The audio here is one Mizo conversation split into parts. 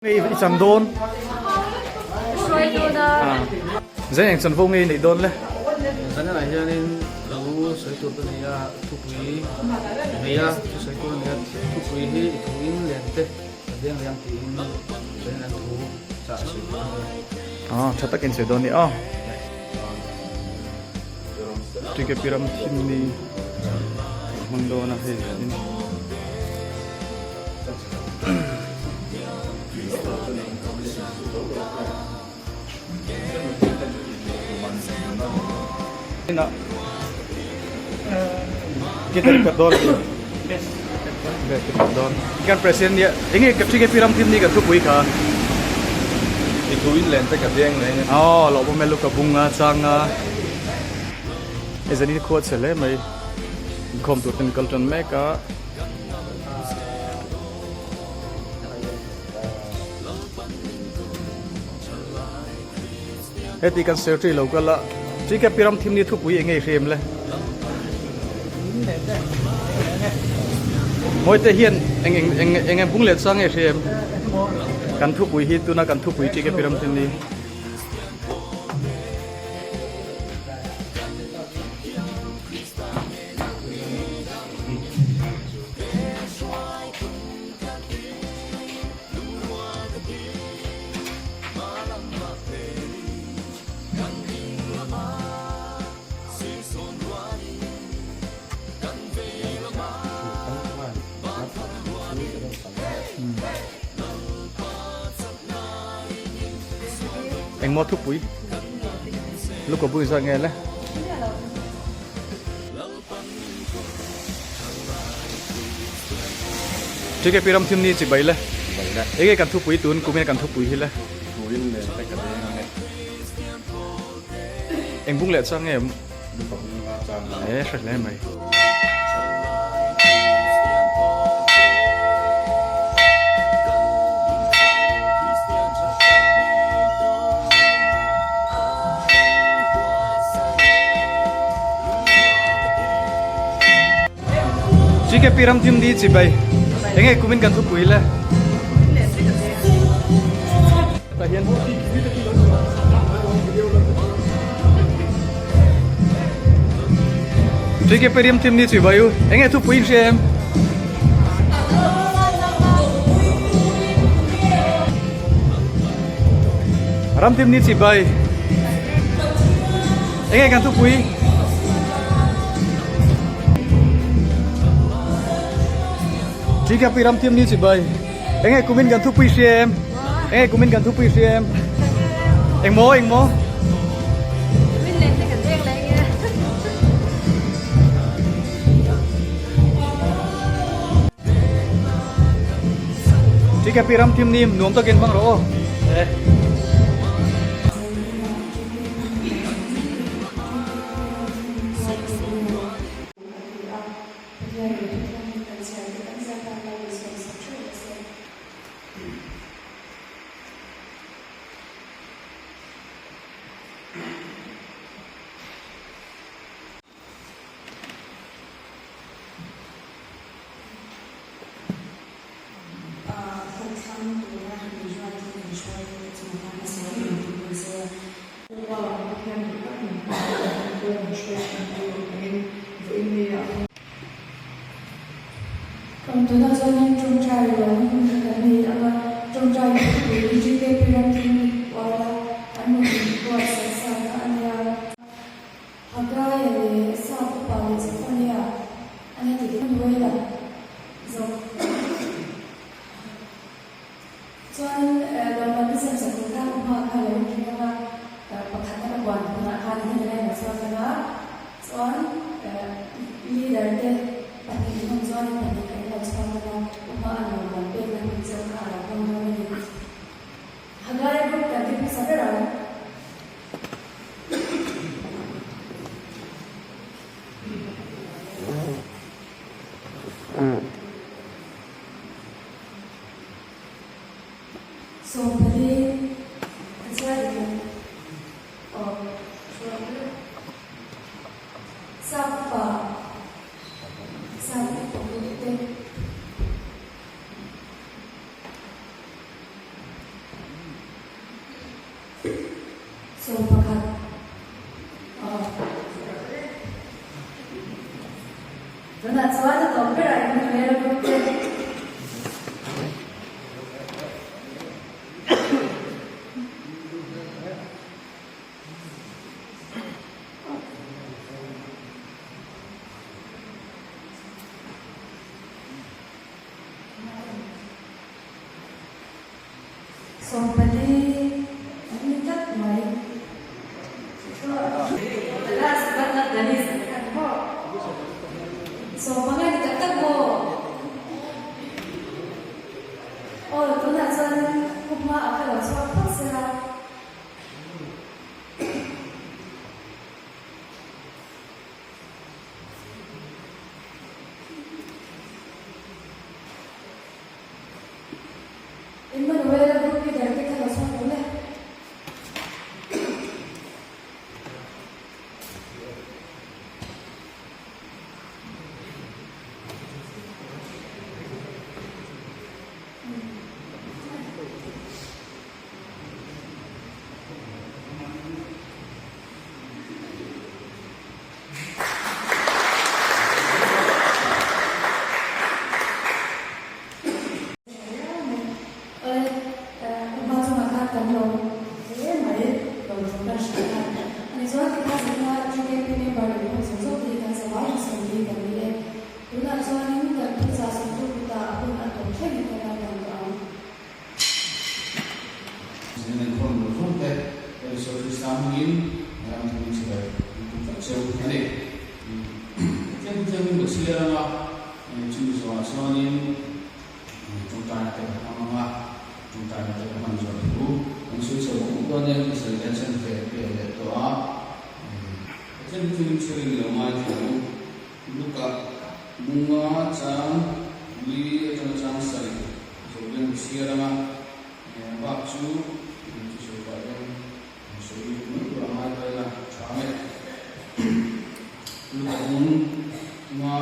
Nge i chan dawn? Hruai dawn a. Zan eng chanvo nge i neih dawn le? Zanah hianin thu sawi tur ka nei a, thupui nei a, thu sawi tur a nei a, thupui hi i thuin len te ka deng liang tiin zanin an thu chah sawi tur a ni a. Aw, tha takin sawi dawn ni aw. Tikepi ram thim ni hmang dawn a hei zanin. Kan president nia enge ka thike piram thim ni kan thupui kha I thu in len te ka deng leng a. Aw lo pawh melu ka bunga changa e zani khua che hle mai inkhawm tur ten kal tan mek a. Heti kan secretary lo kal a, TKP ram thim ni thupui eng nge i hrem le? Mawite hian eng eng eng eng eng bung leh chang nge i hrem? Kan thupui hi tuna kan thupui TKP ram thim ni. Engmaw thupui lukawbui zawk nge le? TKP ram thim ni chi bai le. Enge kan thupui tun kumin kan thupui hi le. Turin nen te ka deng ange. Eng bung leh chang nge? Luka bung nga chang nga. E hre hle mai. GKP ram thim di chi bai enge kumin kan thupui le ta hian GKP ram thim ni chi bai u enge thupui in hria em Ram thim ni chi bai Enge kan thupui TKP ram thim ni chi bai Enge kumin kan thupui hria em Enge kumin kan thupui hria em Engmaw engmaw TKP ram thim ni nuam takin hmang rawh aw. Tunah chuanin ṭawngṭai rualna hun kha kan nei ang a, ṭawngṭai thupui hi GKP Ramthim Uala an rawn inbuatsaih sa kha a nia. Hagaia leh Sap upa leh Zephaniah an heti dik Manuela zawk chuan lawmman te siam sak tur khan hma kha lo inring ang a, pakhat a buan hunah khan heti lai an chhuak ang a, chuan leader te pahnih in awm chuan pahnih kha in lo chhuak ang a, hma a lawmman pekna hun cheu kha a lo hmang dawn a ni. Hagaia group kan ti hmasa ber ang. Sawmpali ka chhiar dik lo aw Sap pa sap upa te. 11 aw. Tunah chuan a tawp berah Emmanuel group te. 14 an ni tlat mai. The last but not the least khan maw? 15 ni tak tak maw? Aw tunah chuan pu hma ah kha lo chhuak phawt sela. Emmanuel-a group leader te kha lo chhuak lo le. Awle, hma chungah khan kan lo hle mai lo thu kan hrilh khan a ni chuan tikha zeta GKP member leh hmun zawng zawng te hi kan zavai in sawi hi kan ni e. Tunah chuanin kan thuchah sawmtu kutah a hun a tawp thlengin kan lo dang tawh ang. Zin an khawm lo zawng te Lal Isua Krista hmangin ram thangin chibai an tum vek cheu a ni. Pathian thu thianghlim ka chhiar anga chumi zawhah chuanin tawngtaina te ka hmang anga tawngtaina te ka hman zawh thu kan sawi chho bawk bawk dawn nia ka sawi hian sen fe pe leh tawh a. Pathian thu thianghlim chhiarin i lo ngaithla ang u. Luka bunga chang li atanga chang sarih zawh hian ka chhiar anga bak chu thusawi pah hian an sawi mai tur a ngai ta ila tha ang e. Luka bunga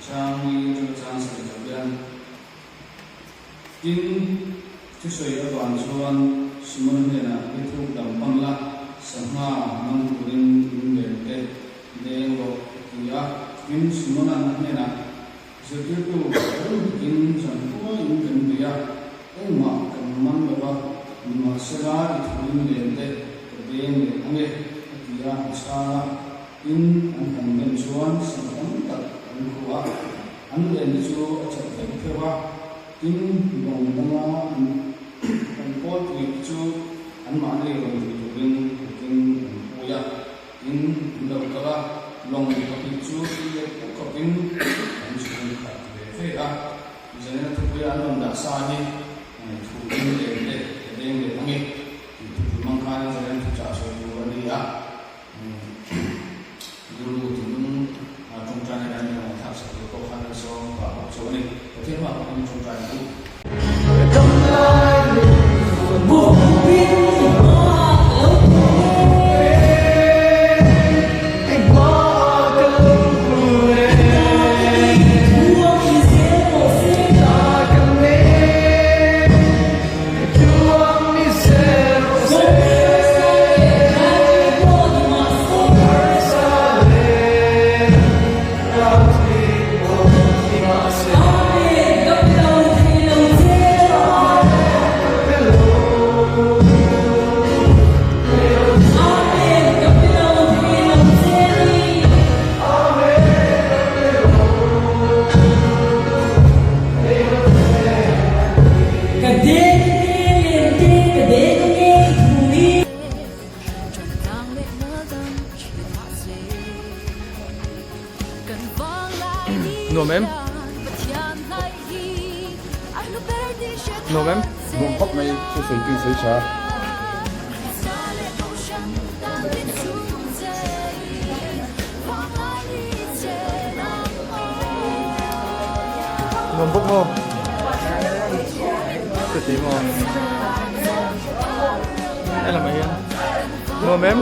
chang li atanga chang sarih zawh hian tin thusawi avang chuan Simon hnenah i thuk lam pan la, sangha man turin in len te Deng rawh a ti a. Tin, Simona'n a hnenah, Zirtirtu, ring takin zankhua in kan bei a, engmah kan man lo va, nimahsela i thuin len te ka deng leh ang e, a ti a, a chhang a. Tin, an han den chuan sangha tam tak an khuh a, an len te chu a chat vek pheuh a. Tin, lawng danga an kawlpui te chu anmahni rawn vui turin khutin an pui a. Tin, an lo kal a, lawng pahnih chu tui leh puk khawpin an chhung khat ve ve a. Zanina thupuia an rawn dah sa hi thu ding leh leh ka deng leh ang e tih thupui hmang khanin zanina thuchah sawi tur a ni a. Rilru thinlung tawngtaina kan lo ngaihthlak sak tur pawh khan an sawm pah bawk chu a ni. Pathian hmaah pawhin i tawngtai ang u. Nuam em? Nuam em? Nuam khawp mai chu sawi tui sawi tha. Nuam bawk maw? Chuti maw? Helamah hian nuam em?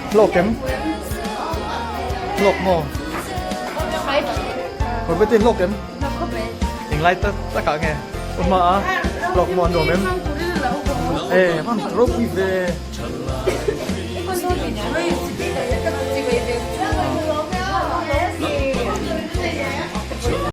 Hlawk em? Hlawk maw? Mawbete hlawk em? Englai tak takah nge? Aw hma a hlawk maw an nuam em? E, man ropui ve.